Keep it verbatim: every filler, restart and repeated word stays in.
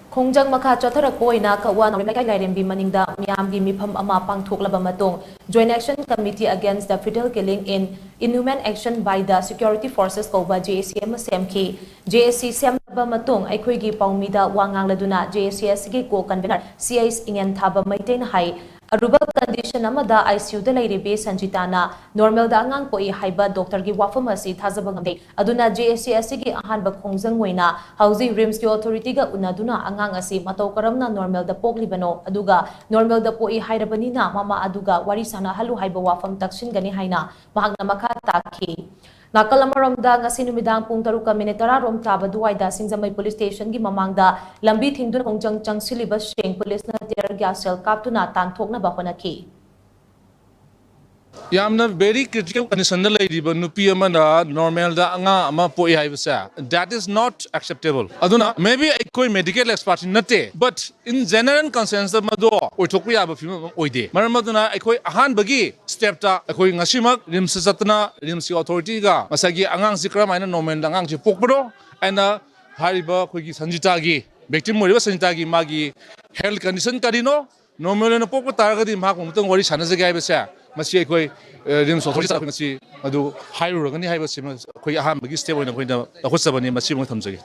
ꯈꯣꯡꯖꯪ ꯃꯈꯥ ꯆꯠꯊꯔꯛꯄ ꯑꯣꯏꯅ ꯀꯛꯋꯥ ꯅꯥꯎꯔꯦꯝ ꯂꯩꯀꯥꯏ ꯂꯥꯏꯔꯦꯝꯕꯤ ꯃꯅꯤꯡꯗ ꯃꯤꯌꯥꯝꯒꯤ ꯃꯤꯐꯝ ꯑꯃ ꯄꯥꯡꯊꯣꯛꯂꯕ ꯃꯇꯨꯡ, Joint Action Committee Against the Fetal Killing in Inhuman Action by the Security Forces ꯀꯧꯕ J A C ꯑꯃ ꯁꯦꯝꯈꯤ꯫ J A C ꯁꯦꯝꯂꯕ ꯃꯇꯨꯡ ꯑꯩꯈꯣꯏꯒꯤ ꯄꯥꯎꯃꯤꯗ ꯋꯥ ꯉꯥꯡꯂꯗꯨꯅ J A C ꯑꯁꯤꯒꯤ co-convener C H ꯏꯉꯦꯟꯊꯥꯕ ꯃꯩꯇꯩꯅ ꯍꯥꯏ, ꯑꯔꯨꯕ condition ꯑꯃꯗ I C U ꯗ ꯂꯩꯔꯤꯕꯤ ꯁꯟꯖꯤꯇꯥꯅ normalꯗ ꯑꯉꯥꯡ ꯄꯣꯛꯏ ꯍꯥꯏꯕ doctorꯒꯤ ꯋꯥꯐꯝ ꯑꯁꯤ ꯊꯥꯖꯕ ꯉꯝꯗꯦ꯫ ꯑꯗꯨꯅ J A C ꯑꯁꯤꯒꯤ ꯑꯍꯥꯟꯕ ꯈꯣꯡꯖꯪ ꯑꯣꯏꯅ ꯍꯧꯖꯤꯛ RIMSꯀꯤ authorityꯒ ꯎꯅꯗꯨꯅ ꯑꯉꯥꯡ ꯑꯁꯤ ꯃꯇꯧ ꯀꯔꯝꯅ normalꯗ ꯄꯣꯛꯂꯤꯕꯅꯣ, ꯑꯗꯨꯒ normalꯗ ꯄꯣꯛꯏ ꯍꯥꯏꯔꯕꯅꯤꯅ ꯃꯃꯥ ꯑꯗꯨꯒ ꯋꯥꯔꯤ ꯁꯥꯅꯍꯜꯂꯨ ꯍꯥꯏꯕ ꯋꯥꯐꯝ ꯇꯛꯁꯤꯟꯒꯅꯤ ꯍꯥꯏꯅ ꯃꯍꯥꯛꯅ ꯃꯈꯥ ꯇꯥꯈꯤ꯫ ꯅꯥꯀꯜ ꯑꯃꯔꯣꯝꯗ, ꯉꯁꯤ ꯅꯨꯃꯤꯗꯥꯡ ꯄꯨꯡ ꯇꯔꯨꯛꯀ minute ꯇꯔꯥ ꯔꯣꯝ ꯇꯥꯕ ꯑꯗꯨꯋꯥꯏꯗ ꯁꯤꯡꯖꯃꯩ police stationꯒꯤ ꯃꯃꯥꯡꯗ ꯂꯝꯕꯤ ꯊꯤꯡꯗꯨꯅ ꯈꯣꯡꯖꯪ ꯆꯪꯁꯤꯜꯂꯤꯕꯁꯤꯡ policeꯅ tear gas shell ꯀꯥꯞꯇꯨꯅ ꯇꯥꯟꯊꯣꯛꯅꯕ ꯍꯣꯠꯅꯈꯤ꯫ ꯌꯥꯝꯅ very critical conditionꯗ ꯂꯩꯔꯤꯕ ꯅꯨꯄꯤ ꯑꯃꯅ normalꯗ ꯑꯉꯥꯡ ꯑꯃ ꯄꯣꯛꯏ ꯍꯥꯏꯕꯁꯦ, that is not acceptable. ꯑꯗꯨꯅ maybe ꯑꯩꯈꯣꯏ medical expertꯁꯤꯡ ꯅꯠꯇꯦ, but in general conscienceꯇ ꯃꯗꯨ ꯑꯣꯏꯊꯣꯛꯄ ꯌꯥꯕ ꯐꯤꯕꯝ ꯑꯃ ꯑꯣꯏꯗꯦ꯫ ꯃꯔꯝ ꯑꯗꯨꯅ ꯑꯩꯈꯣꯏ ꯑꯍꯥꯟꯕꯒꯤ stepꯇ ꯑꯩꯈꯣꯏ ꯉꯁꯤꯃꯛ RIMSꯇ ꯆꯠꯇꯨꯅ RIMSꯀꯤ authorityꯒ ꯉꯁꯥꯏꯒꯤ ꯑꯉꯥꯡꯁꯤ ꯀꯔꯝꯍꯥꯏꯅ normalꯗ ꯑꯉꯥꯡꯁꯤ ꯄꯣꯛꯄꯅꯣ, ꯑꯩꯅ ꯍꯥꯏꯔꯤꯕ ꯑꯩꯈꯣꯏꯒꯤ ꯁꯟꯖꯤꯇꯥꯒꯤ, victim ꯑꯣꯏꯔꯤꯕ ꯁꯟꯖꯤꯇꯥꯒꯤ ꯃꯥꯒꯤ health condition ꯀꯔꯤꯅꯣ, normal ꯑꯣꯏꯅ ꯄꯣꯛꯄ ꯇꯥꯔꯒꯗꯤ ꯃꯍꯥꯛꯄꯨ ꯑꯃꯨꯛꯇꯪ ꯋꯥꯔꯤ ꯁꯥꯟꯅꯖꯒꯦ ꯍꯥꯏꯕꯁꯦ, ꯃꯁꯤ ꯑꯩꯈꯣꯏ, ꯑ, RIMS authorityꯗ ꯑꯩꯈꯣꯏ ꯃꯁꯤ ꯃꯗꯨ ꯍꯥꯏꯔꯨꯔꯒꯅꯤ ꯍꯥꯏꯕꯁꯤ ꯑꯩꯈꯣꯏꯒꯤ ꯑꯍꯥꯟꯕꯒꯤ step ꯑꯣꯏꯅ ꯑꯩꯈꯣꯏꯅ ꯂꯧꯈꯠꯆꯕꯅꯤ꯫ ꯃꯁꯤ ꯑꯃ ꯊꯝꯖꯒꯦ꯫